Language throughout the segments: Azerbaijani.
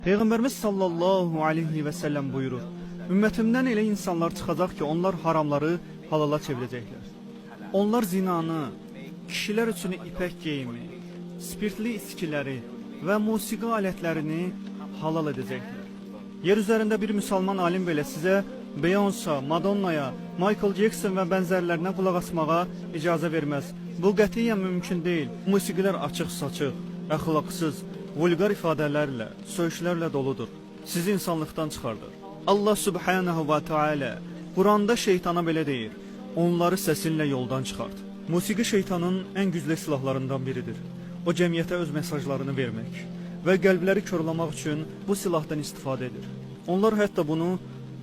Peyğəmbərimiz sallallahu aleyhi və səlləm buyurur: Ümmətimdən elə insanlar çıxacaq ki, onlar haramları halala çevirəcəklər. Onlar zinanı, kişilər üçün ipək geyimi, spirtli içkiləri və musiqi alətlərini halal edəcəklər. Yer üzərində bir müsəlman alim belə sizə Beyoncé, Madonna'ya, Michael Jackson və bənzərlərinə qulaq asmağa icazə verməz. Bu qətiyyən mümkün deyil. Musiqilər açıq-saçıq, əxlaqsız, vulqar ifadələrlə, söyüşlərlə doludur. Sizi insanlıqdan çıxardır. Allah Subhanahu və Teala Quranda şeytana belə deyir: Onları səsinlə yoldan çıxart. Musiqi şeytanın ən güclü silahlarından biridir. O cəmiyyətə öz mesajlarını vermək və qəlbləri korlamaq üçün bu silahdan istifadə edir. Onlar hətta bunu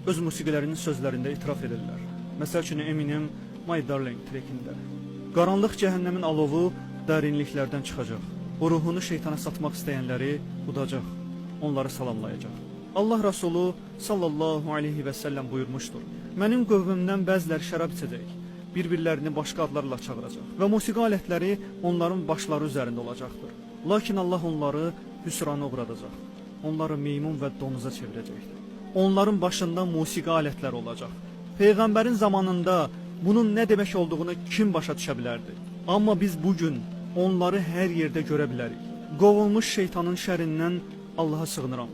öz musiqilərinin sözlərində etiraf edirlər. Məsəl üçün Eminem My Darling trekində. Qaranlıq cəhənnəmin alovu dərinliklərdən çıxacaq. O ruhunu şeytana satmaq istəyənləri udacaq, onları salamlayacaq. Allah Resulü sallallahu aleyhi və səlləm buyurmuşdur: Mənim qövmümdən bəziləri şərab içəcək, bir-birlərini başqa adlarla çağıracaq və musiqi alətləri onların başları üzərində olacaqdır. Lakin Allah onları hüsrana uğradacaq. Onları meymun və donuza çevirəcəkdir. Onların başında musiqi alətləri olacaq. Peyğəmbərin zamanında bunun nə demək olduğunu kim başa düşə bilərdi? Amma biz bu gün onları hər yerdə görə bilərik. Qovulmuş şeytanın şərindən Allaha sığınıram.